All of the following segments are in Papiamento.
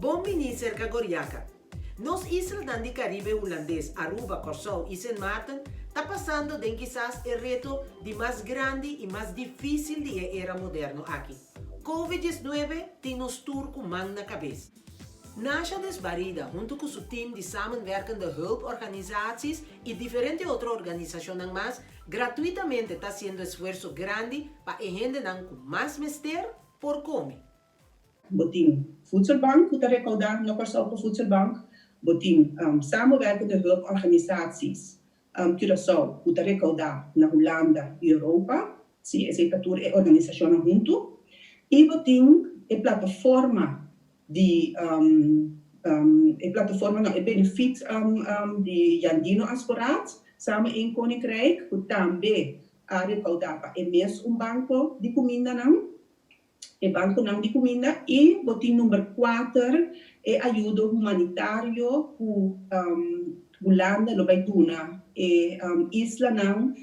Bon bini serka Goriaka. Nos islanan di Karibe Hulandes, Aruba, Kòrsou i Sint Maarten, ta pasando den kisas e reto di mas grandi i mas difísil di e era moderno aki. Covid 19 tin nos tur ku man na kabes. Nasha Desbarida huntu ku su tim di Samenwerkende Hulporganisaties i diferente otro organisashonnan mas gratuitamente ta hasiendo esfuerso grandi pa e hendenan ku mas mester por kome. Bo tin Voedselbank ku ta rekoudá na Kòrsou pa Voedselbank. Bo tin Samenwerkende Hulporganisaties Curaçao ku ta rekoudá na Hulanda i Europa. Sí, esei ta tur e organisashonnan huntu. I bo tin e plataforma di e plataforma no, e benefit di Jandino Asporaat, Samen Eén Koninkrijk, ku tambe a rekoudá pa e mes un banko di kumindanan. E bankonan di kuminda i bo tin number kuater e ayudo humanitario ku Hulanda lo bai duna e islanan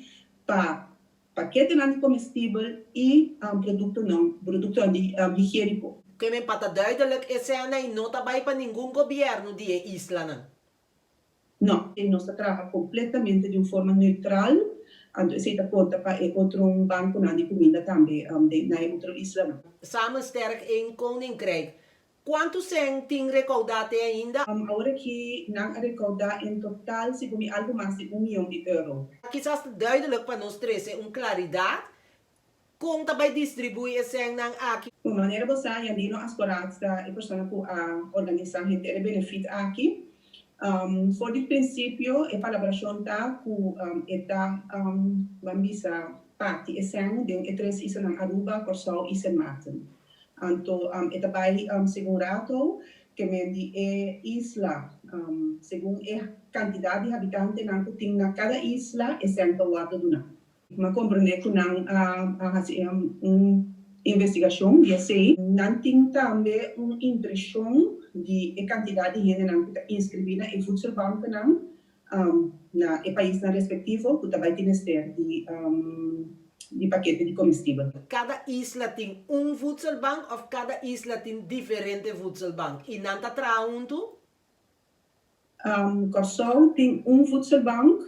pa paketenan di komestibel i produktonan produktonan di higieniko. Ke men pa ta duidelijk esena i no ta bai pa ningun gobièrnu di e islanan. No, e nos ta traha completamente di un forma neutral, anto esey ta conta pa e otro banconan di cuminda tambe den na e otro islanan. Samen Sterk één Koninkrijk. Cuantu cen tin recaudá te ainda? Awor aki nan a recaudá en total segun mi algo mas di un miyon di euro. Kisas ta duidelijk pa nos trece un claridad Kon ta bai distribuí e sènnan aki? Ku manera bo sa, Jandino Asporaat ta e persona ku a organisá henter e benefit aki. For di prinsipio e palabrashon ta ku e ta ban bisa parti e sèn den e tres islanan Aruba, Kòrsou i Sint Maarten. Anto e ta bai segun rato ke men di e isla segun e kantidat di habitantenan ku tin na kada isla e sèn ta wòrdu duná. M'a komprendé ku nan a hasi un investigashon di esei. Nan tin tambe un impreshon di e kantidat di hendenan ku ta inskribí na e voedselbankennan na e paisnan respektivo ku ta bai tin mester di di pakete di komestibel. Kada isla tin un voedselbank òf kada isla tin diferente voedselbank i nan ta traha huntu? Kòrsou tin un voedselbank,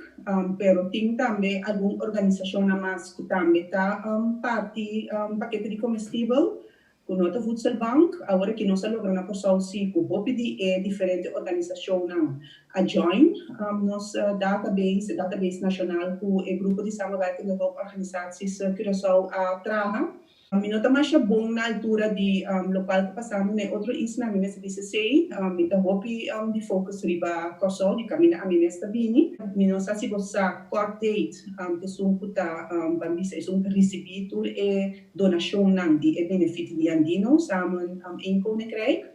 pero tin tambe algun organisashonnan mas ku tambe ta parti pakete di komestibel ku no ta voedselbank. Awor aki nos a logra na Kòrsou si ku hopi di e diferente organisashonnan a join nos database, e database nashonal ku e grupo di samenwerkende hulporganisaties Curaçao a traha. Mi no ta masha bon na altura di lokual ta pasando na e otro isla, mi mester bisa esei. Mi ta hopi di focus riba Kòrsou, di kaminda ami mes ta bini. Mi no sa si bo sa court date ta esun ku ta, ban bisa, esun ku ta risibí tur e donashonnan di e benefit di Andino samen één Koninkrijk.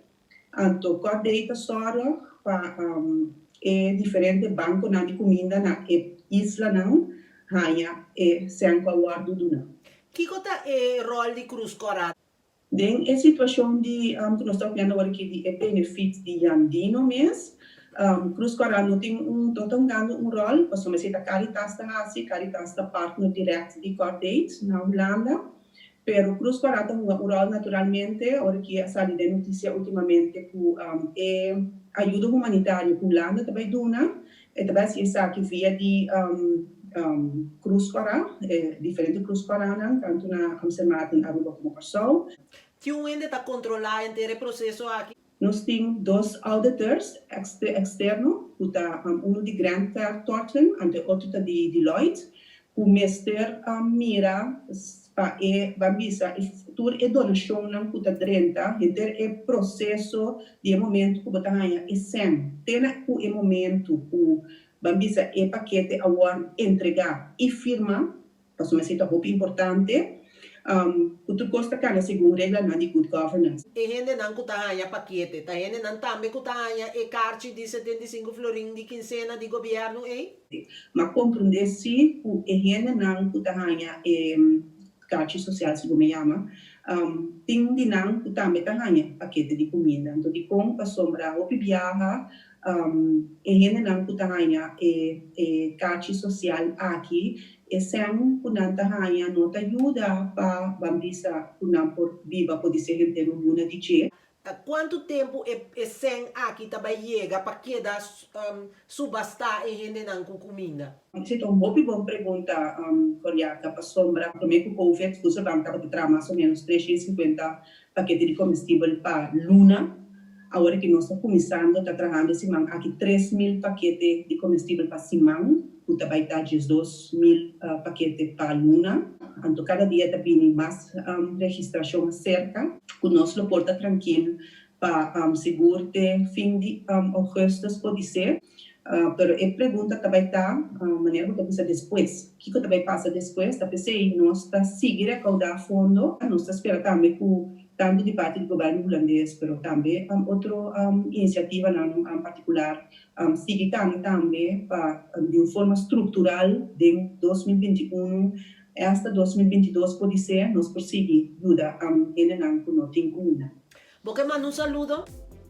Anto Corday ta sòrg pa e diferente bankonan di kuminda na e islanan haña e sèn ku a wòrdu duna. Kiko ta e ròl di Krus Kòrá? Den e situashon di ku nos ta papiando awor aki di e benefit di Jandino mes, Krus Kòrá no tin un no ta hungando un ròl pasobra esei ta Caritas ta hasi, Caritas ta partner dirèkt di Cordaid na Hulanda. Pero Cruz Kòrá ta hunga un ròl naturalmente, ora ki a sali den notisia ultimamente ku e ayudo humanitario ku Hulanda ta bai duna, e ta bai hasi esaki via di Cruz Kòrá, e diferente Cruz Kòránan, tantu na Sint Maarten, Aruba komo Kòrsou. Tin un hende ta kontrolá henter e proseso aki? Nos tin dos auditors externo cu ta uno di Grant Thornton anto e otro ta di Deloitte cu mester mira pa e ban bisa tur e donacionnan cu ta drenta henter e proceso di e momento cu bo ta haña e cen te na cu e momento cu ban bisa e pakete a word entrega y firma. Pasobra esei ta hopi importante ku tur kos ta kana segun reglanan di good governance. E hendenan ku ta haña pakete, ta hendenan tambe ku ta haña e karchi di 75 florin di kinsena di gobièrnu ei? M'a komprendé sí ku e hendenan ku ta haña e karchi sosial, segun mi yama, tin di nan ku tambe ta haña pakete di kuminda. Anto dikon? Pasobra hopi biaha E hendenan ku ta haña e e kachi sosial aki, e sèn ku nan ta haña no ta yuda pa ban bisa ku nan por biba podisé henter un luna di dje. Kuantu tempu e sèn aki ta bai yega pa keda subastá e hendenan ku kuminda? Esei ta un hopi bon pregunta, Coriaca, pasobra promé ku Covid, Voedselbank tabata traha mas o ménos 350 pakete di komestibel pa luna. Awor ki nos ta kuminsando ta trahando e siman aki 3000 pakete di komestibel pa siman, ku ta bai ta 12.000 pakete pa luna. Anto kada dia ta bini mas registrashon aserka ku nos lo por ta trankil pa sigur te fin di ougùstùs podisé. Pero e pregunta ta bai ta, manera ku ta bisa despues, kiko ta bai pasa despues? Ta p'esei nos ta sigui rekaudá fondo. Nos ta spera tambe ku tantu di parti di gobièrnu hulandes, pero tambe otro inisiativanan partikular sigui kana tambe pa di un forma struktural den 2021 hasta 2022 podisé nos por sigui yuda hendenan ku no tin kuminda. Bo ke manda un saludo?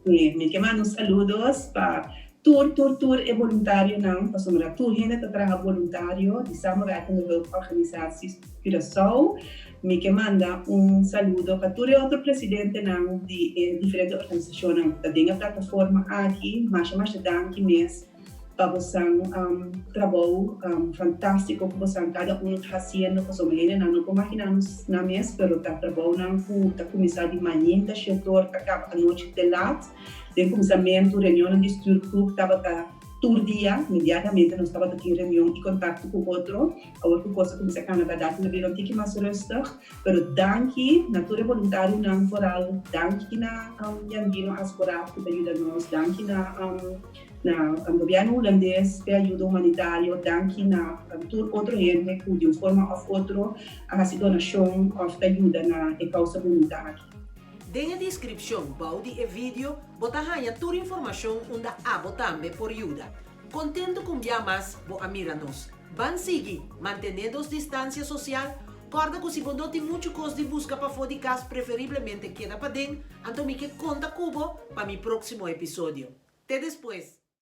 Sí, mi ke manda un saludos pa tur, tur, tur e boluntarionan, pasobra tur hende ta traha boluntario di Samenwerkende Hulporganisaties Curaçao. Mi ke manda un saludo pa tur e otro presidentenan di e diferente organisashonnan ku ta den e plataforma aki. Masha, masha danki mes pa bosan trabou fantástiko ku bosan kada uno ta hasiendo, pasobra hendenan no por maginá nos nan mes, pero ta trabounan ku ta kuminsá di mainta shetor ta kaba anochi te lat. Den kuminsamentu reunionnan di stuurgroep tabata tur dia, mediatamente nos tabata tin reunion i kontakto ku otro. Awor ku kos a kuminsá kana bèrdat ta bira un tiki mas rustig, pero danki na tur e boluntarionan foral, danki na Jandino Asporaat ku ta yuda nos, danki na Na gobièrnu hulandes p'e ayuda humanitario, danki na tur otro hende ku di un forma òf otro a hasi donashon òf ta yuda na e kousa bunita aki. Den e deskripshon bou di e video bo ta haña tur informashon unda abo tambe por yuda. Kontentu ku un bia mas bo a mira nos. Ban sigui mantené nos distansia sosial, kòrda ku si bo no tin muchu kos di buska pafó di kas preferiblemente keda paden, anto mi ke konta ku bo pa mi próksimo episodio. Te despues!